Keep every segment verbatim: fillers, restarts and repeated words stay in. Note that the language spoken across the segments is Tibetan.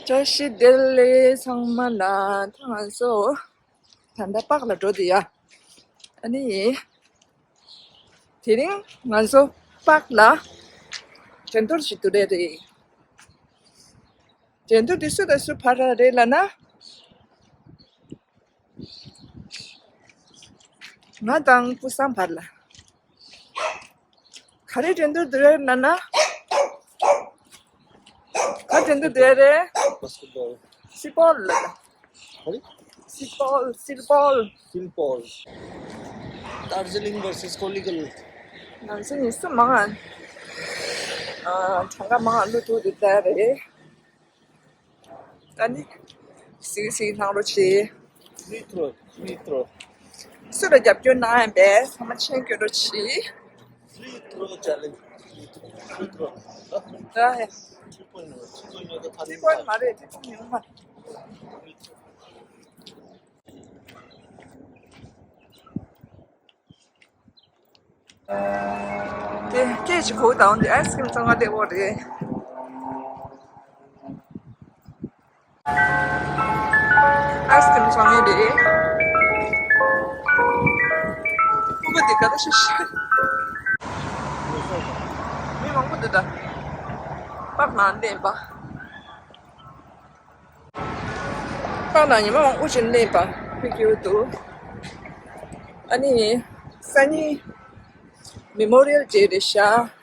བཀྲ་ཤིས་བདེ་ལེགས་ཚང་མ་ལ། ད་ང་ཚོ་ད་ལྟ་པག་ལ་འགྲོ་དུས་ཡ། ཨ་ནི། དེ་རིང་ང་ཚོ་པག་ལ་འགྲན་བསྡུར་ཞིག་འདུག་རེད་རེད། འགྲན་བསྡུར་དེ་སུ་དང་སུ་བར་ལ་རེད་ལབ་ན། ང་དང་ཀུ་སང་བར་ལ། ག་རེ་འགྲན་བསྡུར་འདུག་རེད་ལབ་ན། ག་འགྲན་བསྡུར་འདུག་རེད། Basketball. སི་པོལ་ལ། ག་རེ། སི་པོལ། སི་པོལ། Football. Darjeeling versus Kollikal. ང་ཚོ་ནི་སུ་མང་ང་། ཨ། གྲངས་ཀ་མང་ང་བླུག་ཐུབ་འདུག་ད་རེད། ད་ནི་གཟིགས་གཟིགས་གནང་རོགས་བྱེད། Free throw, free throw. སུ་ལ་རྒྱབ་སྐྱོར་གནང་ཡང་བས་ཚང་མ་མཆན་སྐྱོན་རོགས་བྱེད། Free throw challenge. Free throw. Free throw. ད་ཧེ། Three point མ་རེད། Three point མ་རེད། Three point མ་རེད། Three point ཡོང་མ་རེད། དེ་སྐད་ཅིག་གོ་དང་དེ་ཨའི་སི་ཀྲིམ་བཙོང་ག་བསྡད་ཡོད་རེད། ཨའི་སི་ཀྲིམ་བཙོང་ཡས་རེད། ཁུ་བ་དེ་ག་ད་ཤི་ཤི། མི་མང་པོ་འདུག་ད། པག་ནང་བསྡད་པ། པག་ནང་ཉི་མ་མང་པོ་ཅིག་སླེབས་པ་ཕི་ཀིའུ་འདུག་ཨ་ནི་སང་ཉིན་མེ་མོ་རི་ཡལ་ཌེ་རེད་ཤག་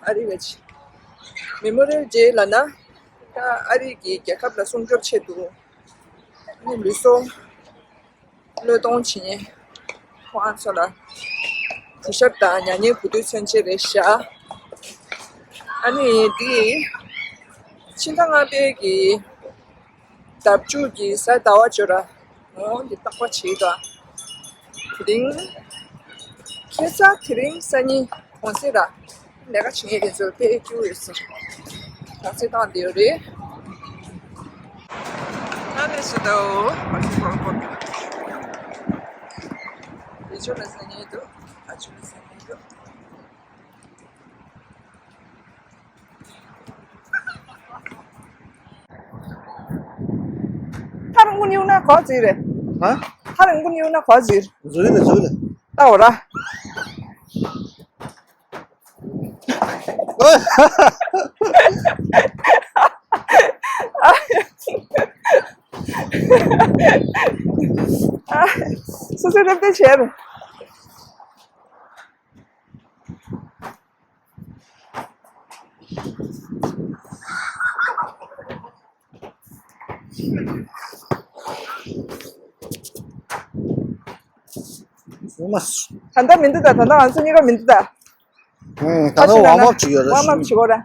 ཨ་རི་བ་ཅིག་མེ་མོ་རི་ཡལ་ཌེ་ལབ་ན་ད་ཨ་རི་གི་རྒྱལ་ཁབ་ལ་སྲུང་སྐྱོབ་ཆེད་དུ་ཨ་ནི་ལུས་སྲོག་བློས་གཏོང་བྱེད་མཁན་ཁོང་ཚོ་ལ་གུས་ཞབས་དང་མྱ་ངན་གུས་འདུད་མཚོན་བྱེད་རེད་ཤག་ཨ་ནི་འདི་ཕྱི་ཟླ་ལྔ་པའི་གི་ཟླ་མཇུག་གི་གཟའ་ཟླ་བ་བཅུ་ར་འོང་གི་རྟག་པར་བྱེད་དོ། དེ་རིང་ཁ་སང་དེ་རིང་སང་ཉིན་གུང་སེང་ར་ལས་ཀ་བྱེད་མཁན་དེ་ཚོ་དཔེ་སྐྱིད་པོ་ཡོད་ས་རེད། ལག་རྩལ་བཏང་བསྡད་ཡོད་རེད། ད་ནས་སུ་དོ་མ་ཤི་གོར་གོར། དེ་ཚོ་ལ་སང་ཉིན་འདུག་ཨ་ཆུ་ལ་སང་ཉིན་འདུག་ཐག་རིང་པོ་གཡུག་ན་གོ་ཟིག་རེད། ཧ། ཐག་རིང་པོ་གཡུག་ན་གོ་ཟིག་ཟོ་གི་ལ་ཟོ་གི་ལ། ལྟ་འོ་ར། སོ་སོའི་རེབ་ཏེ་བྱས་རེད། ད་ལྟ་མི་འདུག་ད། ད་ལྟ་ང་ཚོ་གཉིས་ཀ་མི་འདུག་ད། ད་ལྟ་ཝརམ་ཨབ་བྱེད་ཡོད་རེད། ཝརམ་ཨབ་བྱེད་དགོས་རེད།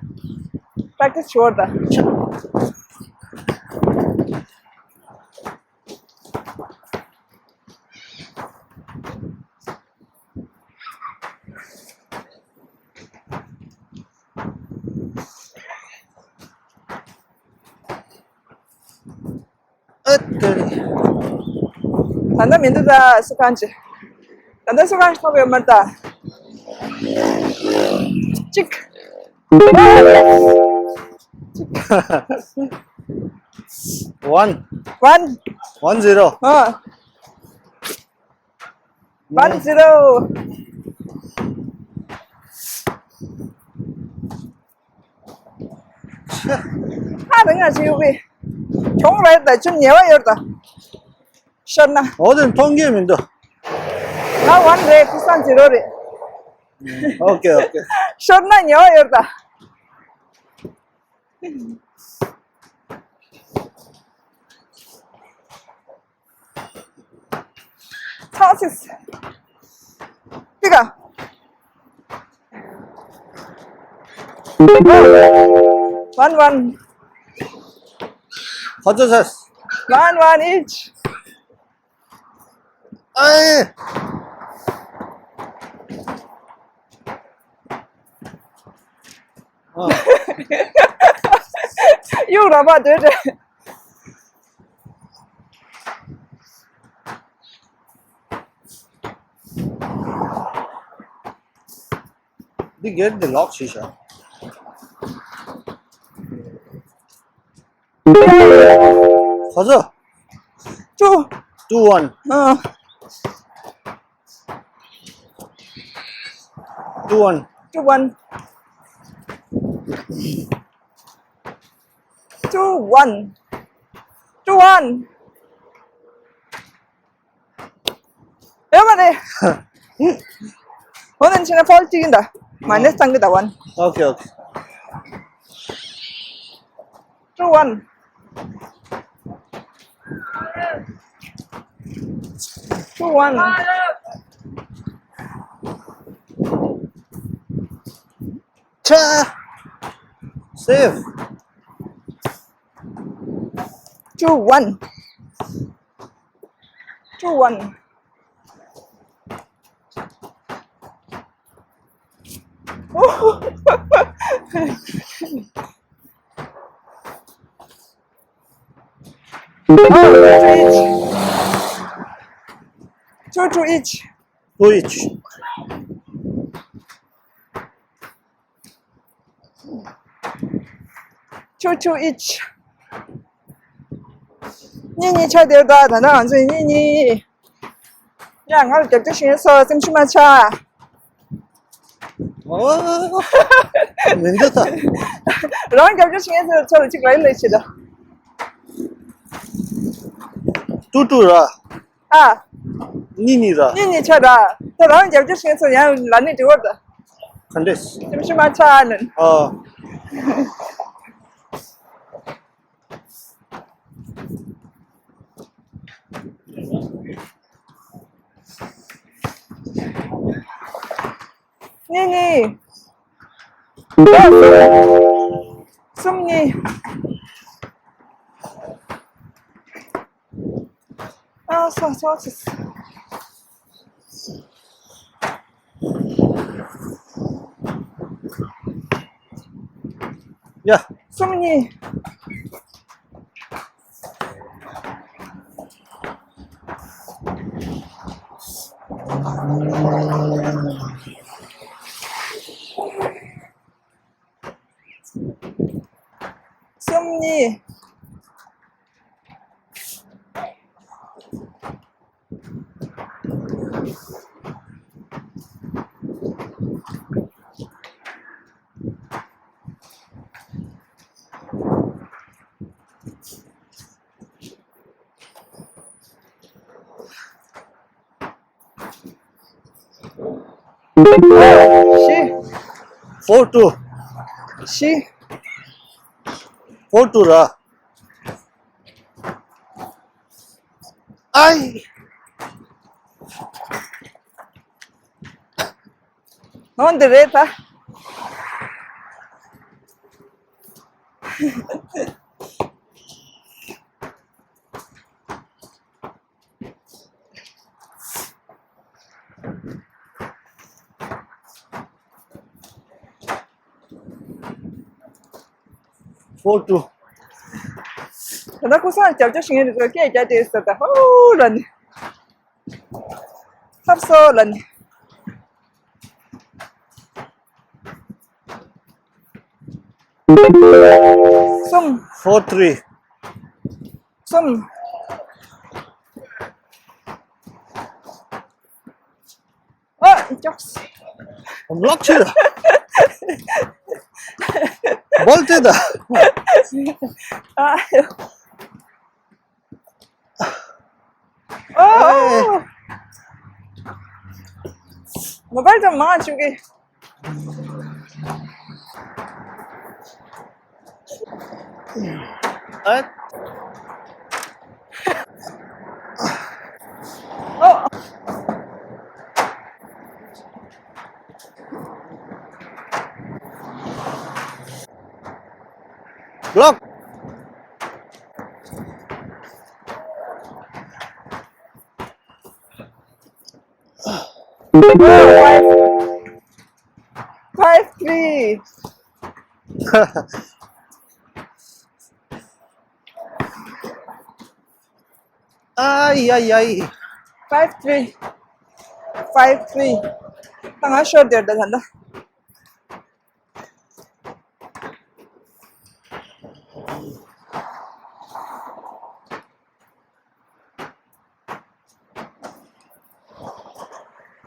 པྲེག་ཊི་སི་བྱེད་དགོས་རེད་ད། ཨ་ཏི། ད་ལྟ་མི་འདུག་ད་སུ་གང་ཅི། ད་ལྟ་སུ་གང་ཞིག་ཐོབ་ཡོད་མ་རེད་ད། གཅིག One. One. One zero. ཨ། One zero. ཧ་རེ་ང་ཅི་ཡོད་པས། གྱོང་རེད་ད། ཅུང་ཉེ་བ་ཡོད་ད། ཤོར་ན། འོ་དེ་མཐོང་གི་མི་འདུག་ང་ཝན་རེད། ཁུ་སང་ཛི་རོ་རེད། ཨོ་ཀེ་ཨོ་ཀེ། ཤོར་ན་ཉེ་བ་ཡོད་ད། Francis. Pick up. One one. One one each. ཨེ། ཨ། གཡུག་ར་བ་འདོད་རེད། འདི་གེ་ཊི་འདི་ལོག་བྱས་ཤག་ག་ཚོད། Two. Two one. ཨ། Two one. Two one. Two one. Two one. ཡོད་མ་རེད། འོ་ན་ཕྱིན་ན་ཕོལ་གཅིག་ཡིན་ད། མ་ནས་བཏང་གི་ད་ཝན། Okay, okay. Two one. Two one. Cha. Save. Two one. Two one. Two to each. Two each. Two to each. གཉིས་གཉིས་ཆགས་བསྡད་ད། ད་ལྟ་ང་ཚོ་གཉིས་གཉིས། ཡ། ང་ལ་རྒྱབ་སྐྱོར་ཞུ་མཁན་ཚོ་སེམས་ཤུགས་མ་ཆག་ཨོ། མི་འདུག་ད། རང་རྒྱབ་སྐྱོར་བྱེད་མཁན་ཚོ་ལ་གཅིག་ལ་ཡིན་ལས་བྱེད་ད། ཏུ་ཏུ་ར། ཨ། གཉིས་གཉིས་ར། གཉིས་གཉིས་ཆ་ར། ད་རང་རྒྱབ་སྐྱོར་བྱེད་མཁན་ཚོ་ཡང་ལ་ནི་འདྲི་བར་ད། ག་འདྲས། སེམས་ཤུགས་མ་ཆག་ནན། ཨ། གཉིས་གཉིས། གསུམ་གཉིས། ཨ་སོ་སོ་སོ། ཡ། གསུམ་གཉིས། གསུམ་གཉིས། བཞི། Four two. བཞི། Four two ར། ཨའི། ནང་འདི་རེད་ད། Four two. ད་ལྟ་ཁུ་སང་རྒྱབ་སྐྱོར་ཞུ་མཁན་རེ་ཚོ་སྐད་རྒྱག་བསྡད་ཟེར་ད། ཧོ་ལ་ནི། ཧབ་སོ་ལ་ནི། གསུམ། Four three. གསུམ། ཨ། ཅོག་སི། ལོག་ཆེ་ད། བོལ་ཏེ་ད། ཨ། ཨོ། མོ་བལ་ཏེ་མ་བཅུག་གི། ཨ། ཨོ། Block. Five, five three. Ai, ai, ai. Five three. Five three. ད་ང་ཤོར་དེར་ད་ད་ད།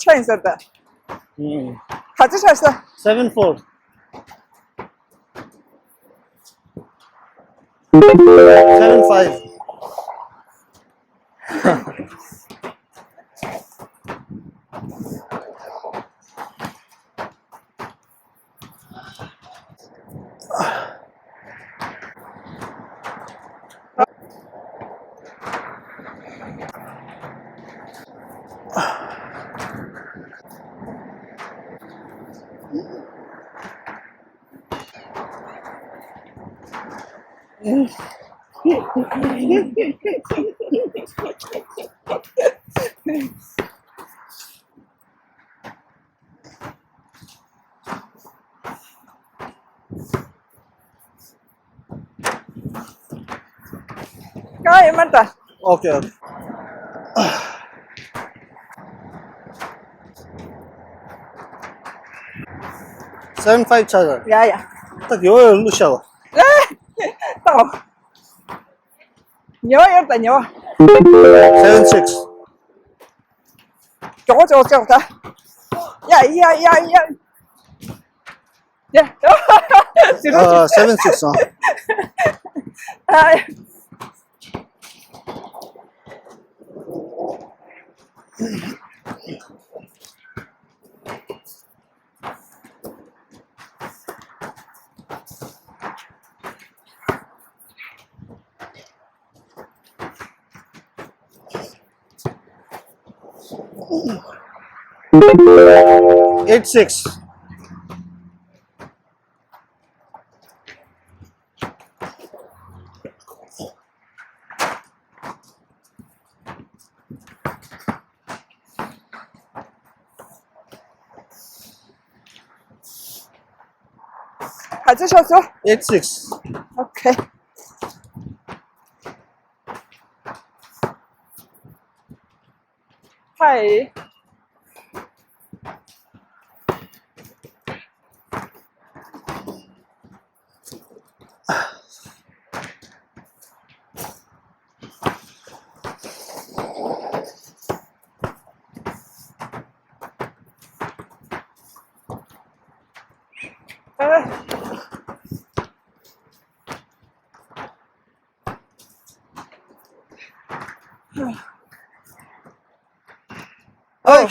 ཆ་ཡིན་ཟེར་ད། ཨུམ། ག་ཚོད་ཆགས་སོང་། Seven four. Seven five. གང་ཡིན་མ་ད། Okay, okay. Seven five ཆགས་ཡ། ཡ་ཡ། ད་ཡོ་ཡོ་བླུགས་ཤག་པ། ལྟ། ཉེ་བ་ཡོད་ད་ཉེ་བ། Seven six. མགྱོགས་མགྱོགས་མགྱོགས་ད། ཡ་ཡ་ཡ་ཡ། ཡ། ཨ། Seven six ཨང་། ཨ། Eight six. ག་ཚོད་ཆགས་སོང་། Eight six. Okay. Hi. ཨོ།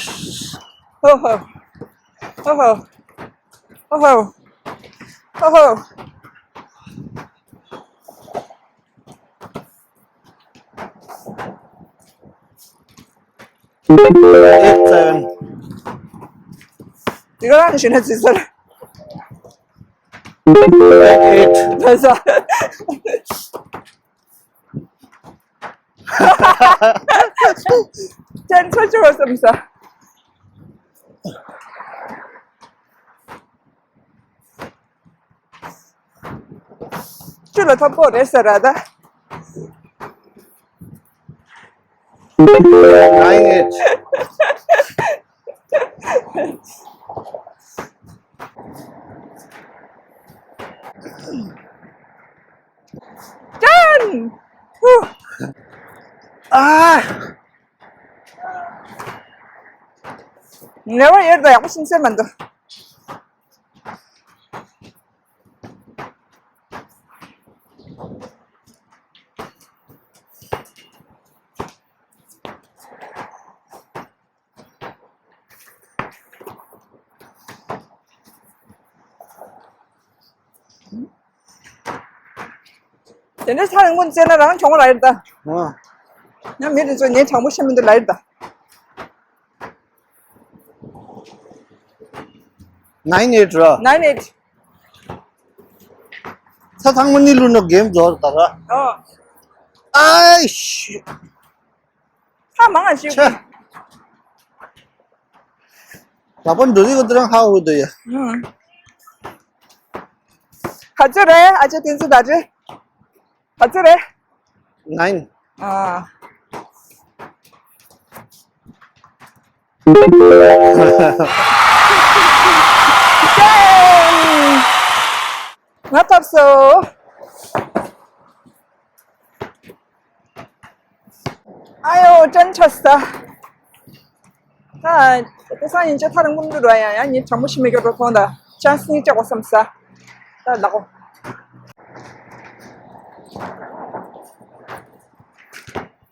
ཧོ་ཧོ། ཧོ་ཧོ། ཧོ་ཧོ། ཧོ་ཧོ། Eight seven. འདི་ག་རང་གི་ཞུ་ན་ཚིག་ཟེར། Eight eight. ལ་ས། ཅན་ཆ་ཆ་བ་བསམ་ས། ཁྱོད་ལ་ཐོབ་པོ་རེད་ཟེར་ར་ད། Nine eight. ཅན། ཧུ། ཨ། ངལ་བ་ཡོད་པ་ཡག་པོ་ཤིང་སེ་མ་འདུག་དེ་འདྲའི་ཚ་རིང་པོ་བཙལ་ན་རང་གྱོང་རག་ཡོད་ད། ཨ། ཡང་མི་དེ་ཚོ་ངའི་དྲང་པོ་བཤད་མི་འདུག་ལབ་ཡོད་ད། Nine eight ར། Nine eight། ཚ་ཐང་མོ་ནི་ལུ་ནོ་གེམ་འགྲོ་ད་ར། ཨོ། ཨའི་ཤི། ཚ་མང་ང་ཞིག་ཆ། ལག་པ་འགྲོ་རིགས་དེ་རང་ཧ་འུ་དོ་ཡ། ཨུམ། ག་ཚོད་རེད་ཨ་ཅེ་བསྟན་འཛིན་ད་རེད། ག་ཚོད་རེད། Nine། ཨ། ང་ཐོབ་སོང་། ཨ་ཡོ་ཅན་ཆ་ས། ད་དེ་སང་ཡིན་ཅེ་ཐ་རང་མུན་དུ་ར་ཡང་ཡང་ཉིན་གྲང་མོ་ཞིག་མི་སྐྱོ་རོ་ཐོང་ད་ཅན་སི་ནི་ཅེ་གོ་བསམ་ས། ད་ལག་གོ།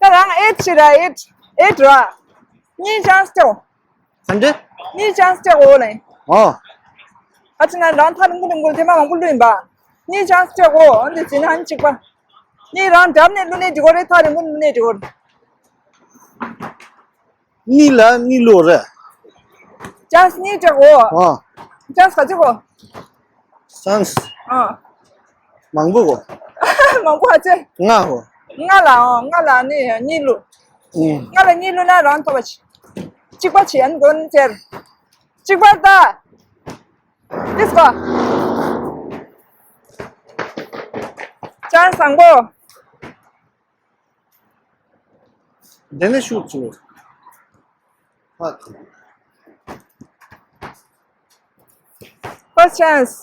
ད་རང་ཨེ་ཅི་ར་ཨེ་ཨེ་ར། ཉིན་ཅན་སི་ཅེ་གོ། ཧན་ཏེ། ནི་ཅན་སི་ཏེ་འོ་ལེ། ཨོ། ཨ་ཅི་ན་རང་ཐག་རིང་པོ་རིང་པོ་ཐེངས་མ་མང་པོ་བླུགས་ཡིན་པ། ནི་ཅན་སི་ཏེ་འོ་འདི་ཅི་ན་ཧན་གཅིག་པ། ནི་རང་འགྲམ་ནས་བླུགས་ནས་འགྲིག་གོ་རེད་ཐག་རིང་པོ་བླུགས་ནས་འགྲིག་གོ་རེད། ནི་ལ་ནི་ལོ་རེད། ཅན་སི་ནི་ཏེ་འོ། ཨོ། ཅན་སི་ག་ཅི་གོ། སན་སི། ཨ། མང་པོ་གོ། མང་པོ་ཧ་ཅེ། ལྔ་གོ། ལྔ་ལ་ཨོ་ལྔ་ལ་ནི་གཉིས་བླུགས། ཨུ། ལྔ་ལ་གཉིས་བླུགས་ན་རང་ཐོབ་པ་ཆི། གཅིག་པ་ཆི་ཡན་གོན་ཙེར། གཅིག་པ་ད། ལིས་གོ། ཅན་བཟང་པོ། དེ་ནས་ཤུགས་ཆུ། ཧ་ཐུ། First chance།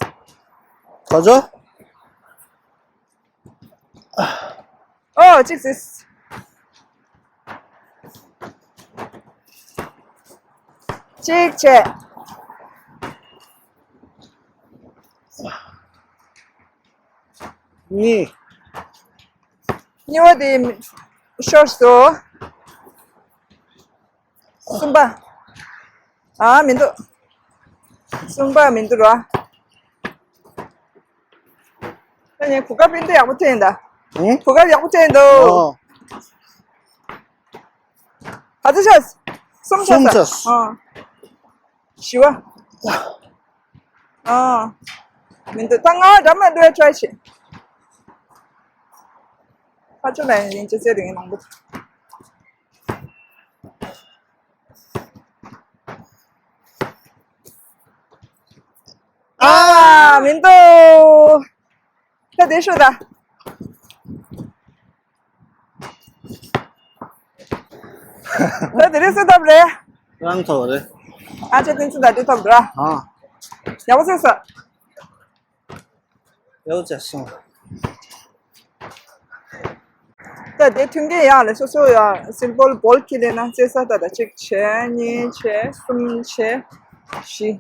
ག་ཚོད། ཨོ་གཅིག་ཟིས། གཅིག་བྱས། གཉིས། གཉིས་པ་དེ་ཤོར་སོང་། གསུམ་པ། ཨ་མི་འདུག་གསུམ་པ་མི་འདུག་ར། ད་ངས་གོ་སྐབས་ཨིན་ཏེ་ཡག་པོ་ཐོན་ད། ཧུང་། གོ་སྐབས་ཡག་པོ་ཐོན་འདུག་ཨོ། ག་ཚོད་ཤོར། གསུམ་ཤོར་ས། གསུམ་ཤོར། ཨ། བཞི་བ། ཨ། མི་འདུག་ད་ལྔ་བ་འགྲམ་ལ་འགྲོ་ཡ་ཊ་རའི་བྱེད། ཁ་ཆུ་ལ་ཡིན་ཅི་ཟེར་རིང་མང་པོ། ཨ། མི་འདུག་ད་དེ་ཤོད་ད། ད་དེ་རིང་སུ་ཐོབ་རེད། རང་ཐོབ་རེད། ཨ་ཅེ་བསྟན་འཛིན་ད་དེ་ཐོབ་ར། ཨ། ཡག་པོ་བྱས་སོང་། ཡག་པོ་བྱས་སོང་། ད་དེ་མཐུན་རྐྱེན་ཡག་ལ་སོ་སོ་ཡ་སིལ་བོལ་བོལ་ཁྱེར་ལེན་ན་རྩེ་ས་ད་ད་གཅིག་བྱས་གཉིས་བྱས་གསུམ་བྱས་བཞི།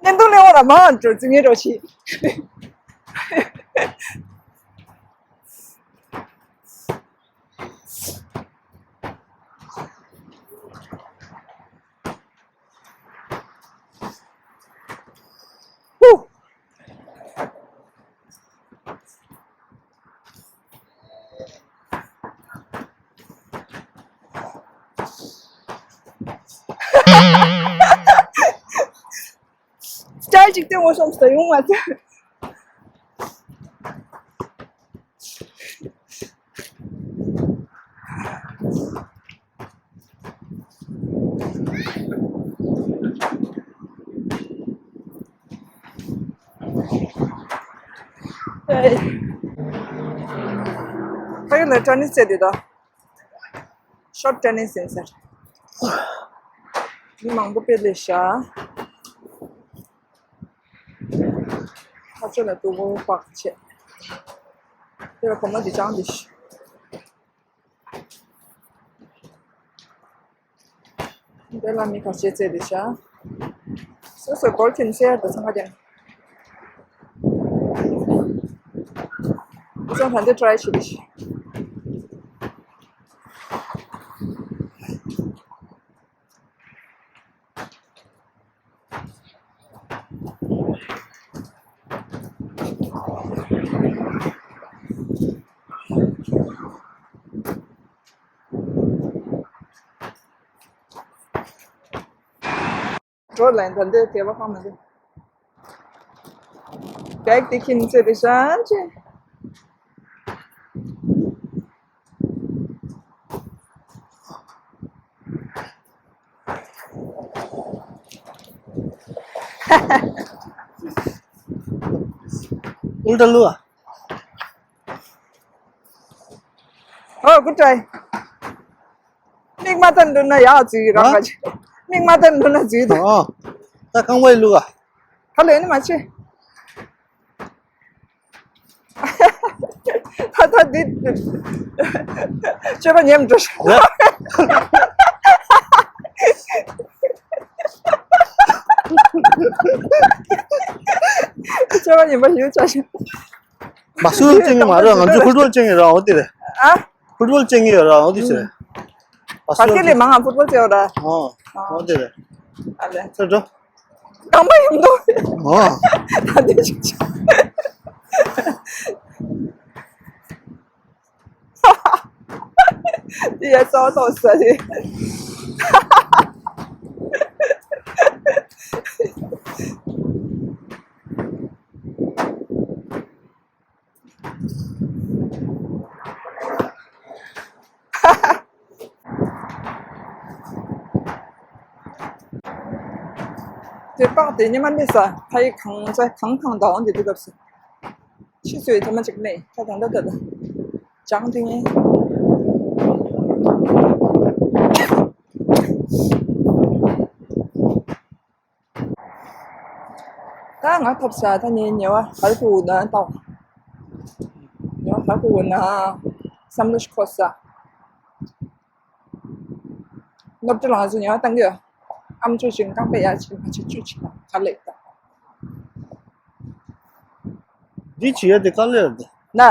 བརྙན་ཐུང་ལེན་འོང་ལ་མང་འགྲོ་རྩིས་ངན་འགྲོ་ཆེ། ཧུ། སི་ཊའིལ་གཅིག་སྟོན་དགོས་བསམ་སོང་ཡོང་མ་ཐུབ། ཕ་གི་ལ་ཊེ་ནི་སི་རྩེད་དེ་ད། ཤོཊ་ཊེ་ནི་སི་ཡིན་ཟེར། མི་མང་པོ་དཔེ་ལས་ཤག་ཁ་ཕྱོགས་ལ་ཏུ་བོ་པག་ཆེ། དེ་ལ་གོམ་པ་འདི་ཅང་འདི་ཤི། འདི་ལ་མི་ཁ་ཤས་བཙལ་བསྡད་ཤག་སོ་སོའི་བོལ་ཁྱིམ་སེ་ཡར་དུ་འཚང་ཁ་རྒྱབ། ཨུ་ཚང་ད་འདི་ཊ་རའི་བྱེད་དེ་ཤག་འགྲོ་ལན་ད་འདི་དེ་བ་ཁང་མི་འདུག་བེག་དེ་ཁྱིམ་མཚེས་དེ་ཤན་ཆེ། ཨུལ་ཏ་ལུ་ཨ། ཨོ་གུ་ཏྲའི། མིག་མ་བལྟ་འདུག་ན་ཡག་ཅིག་རང་ག་ཅིག་མིག་མ་བལྟ་འདུག་ན་ཅིག་དང་། ཨ། ད་ཁང་པའི་ལུག་ཨ། ཧ་ལས་ནི་མ་ཆེ། ད་ད་འདི། སྤྱོད་པ་ཉམས་འགྲོ་ཤག་ར། སྤྱོད་པ་ཉམས་པ་ཡོད་ཆ་ཤག་མ་སུ་ཅན་གྱི་མ་རེད། ང་ཚོ་ཕུཊ་བོལ་ཅན་གྱི་ར་འོ་དེ་རེད། ཨ། ཕུཊ་བོལ་ཅན་གྱི་ཡོད་ར་འོ་དེ་ཟེར། ཨ་སུ་ཕ་སྐད་ལས་མང་ང་ཕུཊ་བོལ་ཅན་ཡོད་ར། ཨོ་འོ་དེ་རེད། ཨ་ལས། ཚར་འགྲོ། རྐང་པ་ཡོང་དོ། ཨོ། ད་དེ་ཞིག་ཆགས། དེ་ཡ་ཙོག་ཙོག་ས་རེད། དེ་པགས་དེ་ཉི་མ་སླེབས་ས་ཕ་ཡི་གང་ས་གང་གང་དང་འོང་དེ་དུས་སྐབས་སུ། ཕྱི་ཚོས་དེ་མ་ཅིག་མེད་ཁ་གང་འདྲ་འདྲ་ལ། ཅང་ཏིང་ཡིན། ད་ང་ཐོབ་ས་ད་ངའི་ཉེ་བ་གར་ཁུ་འུ་ན་ཏང་། ཉེ་བ་གར་ཁུ་འུ་ན་བསམ་བློ་ཞིག་འཁོར་ས། སློབ་གྲྭ་ལ་ང་ཚོ་ཉེ་བ་བཏང་གི་ཡོད། ཨམ་ཅོག་ཅིག་རྐང་པ་ཡར་ཕྱིན་ཕ་ཆེ་བཅུ་ཅིག་དང་ག་ལེགས་དང་། འདི་བྱེད་ཡ་དེ་དཀའ་ལས་རེད། ན།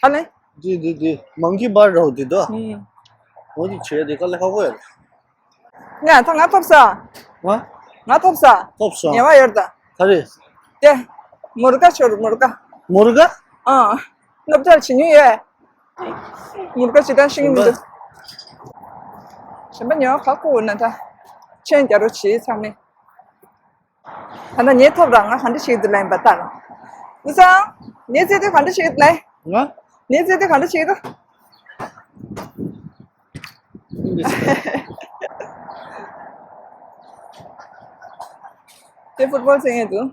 ཧ་ལེ། འདི་འདི་འདི་མང་གི་བར་རོ་འདི་དོ། ཨུམ། འོ་འདི་བྱེད་ཡ་དེ་དཀའ་ལས་ཁག་པོ་ཡ་རེད། ང་ད་ང་ཐོབ་ས། ང་། ང་ཐོབ་ས། ཐོབ་སོང་། ཉེ་བ་ཡོད་ད། ག་རེ། དེ། མུར་ག་ཤོར་མུར་ག། མུར་ག། ཨ། སློབ་གྲྭར་བྱེད་མྱོང་ཡོད། མུར་ག་ཇི་ལྟར་ཤེས་ཀྱི་མི་འདུག་གཞན་པ་ཉོ་ཁག་པོ་ན་ད། ཆེན་རྒྱ་རོ་བྱེད་ཚང་མས། ད་ལྟ་ངས་ཐོབ་ར་ང་ག་འདྲ་བྱེད་འདུག་ལན་པ་ལྟ་ར། ཨུ་ཚང་། ངས་བཙལ་དུས་ག་འདྲ་བྱེད་ལན། ང་། ངས་བཙལ་དུས་ག་འདྲ་བྱེད་འདུག་དེ་ཕུཊ་བོལ་བཙལ་ངེས་འདུག་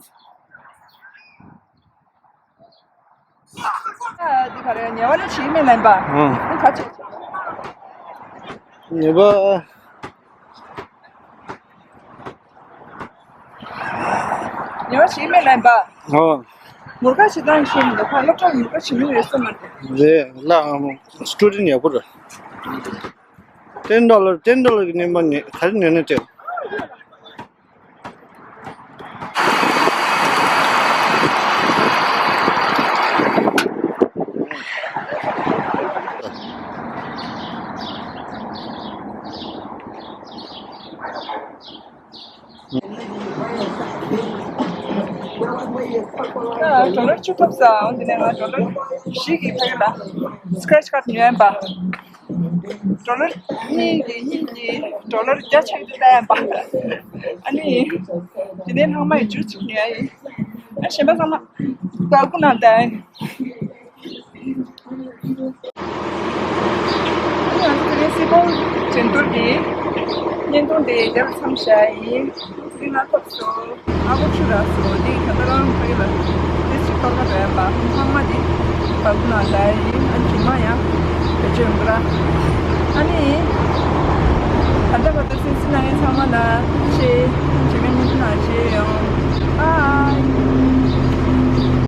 ཨ། འདི་ག་རེ་ཉེ་བ་ནི་བྱིས་མེད་ལན་པ། ཨང་། འདི་ག་ཅིག་ཉེ་བ། ཉེ་བ་བྱིས་མེད་ལན་པ། ཨང་། མུར་ག་ཞིག་དང་ཤིང་འདི་ཁ་སློབ་གྲྭར་མུར་ག་བྱིས་མེད་རེད་སོ་མ་རེད། རེད་ལ་ཨང་། སི་ཊུ་ཌེན་ཊི་ཡག་པོ་རེད། ཏེན་ཌོ་ལར་ཏེན་ཌོ་ལར་གི་ནས་མ་ནས་ག་རེ་ནས་ནས་སྤྲད། ཌོ་ལར་བཅུ་ཐོབ་ས། འོ་འདི་ནས་ང་ཌོ་ལར་བཞི་གི་ཕ་གི་ལ་སི་ཀེ་རེ་ཆི་ཀཱཌ་ཉོས་ཡིན་པ། ཌོ་ལར་གཉིས་ཀྱི་གཉིས་ཀྱི་ཌོ་ལར་བརྒྱ་ཆགས་ཀྱི་ལྟ་ཡིན་པ། ཨ་ནི། དེ་ནས་ལྷག་མ་ཡི་ཇུས་ཅིག་ཉོས་ཡིན། ཨ་གཞན་པ་ཚང་མ་ད་ཀུ་ན་ལྟ་ཡིན། ང་ཚོ་དེ་རིང་སི་པོལ་འགྲན་བསྡུར་གྱི་བརྙན་ཐུང་དེ་འདིར་མཚམས་བཞག་ཡིན། དེ་རིང་ང་ཐོབ་སོང་། ཨ་ཁུ་ཆུ་རག་སོང་། དེ་ཡིན་ད་ལྟ་རང་ཕ་གི་ལ་དེ་ཅིག་གཏོར་ག་འགྲོ་ཡ་པ། ཧང་མ་དེ་བར་ཁུ་ན་ལ་ཡིན། ཨ་ནི་ཇུ་མ་ཡང་བེད་སྤྱོད་ཡོང་གི་ར། ཨ་ནི་ད་ལྟ་བར་དུ་གསན་གཟིགས་གནང་མཁན་ཚང་མ་ལ་ཆེ་ཇེ་མི་མུ་མཐུད་ནང་མཇལ་ཡོང་། ཨ།